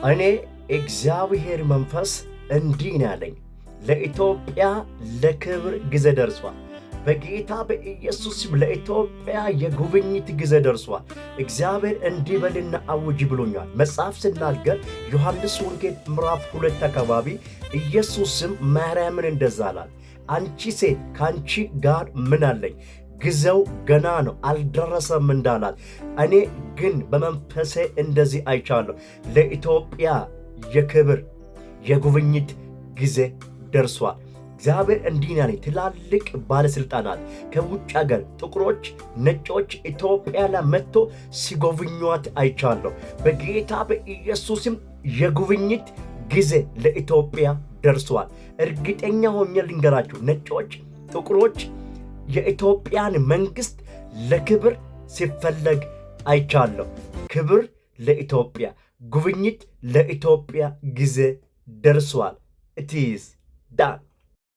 እኔ እግዚአብሔር መንፈስ እንዲህ ነው ያለኝ፣ ለኢትዮጵያ ለክብር ጊዜ ደርሷል። በጌታ በኢየሱስ ስም ለኢትዮጵያ የጉብኝት ጊዜ ደርሷል። እግዚአብሔር እንዲህ በልና አውጅ ብሎኛል። መጽሐፍ ስናገር ዮሐንስ ወንጌል ምዕራፍ 2 አካባቢ ኢየሱስም ማርያምን እንደዛ አላት፣ አንቺ ሴት ከአንቺ ጋር ምን አለኝ? ጊዜው ገና ነው አልደረሰም እንዳላት፣ እኔ ግን በመንፈሴ እንደዚህ አይቻለሁ። ለኢትዮጵያ የክብር የጉብኝት ጊዜ ደርሷል። እግዚአብሔር እንዲህ ያለኝ፣ ትላልቅ ባለስልጣናት ከውጭ ሀገር ጥቁሮች፣ ነጮች ኢትዮጵያ ላይ መጥቶ ሲጎብኟት አይቻለሁ። በጌታ በኢየሱስም የጉብኝት ጊዜ ለኢትዮጵያ ደርሷል። እርግጠኛ ሆኜ ልንገራችሁ፣ ነጮች፣ ጥቁሮች የኢትዮጵያን መንግስት ለክብር ሲፈለግ አይቻለሁ። ክብር ለኢትዮጵያ፣ ጉብኝት ለኢትዮጵያ ጊዜ ደርሷል። It is done.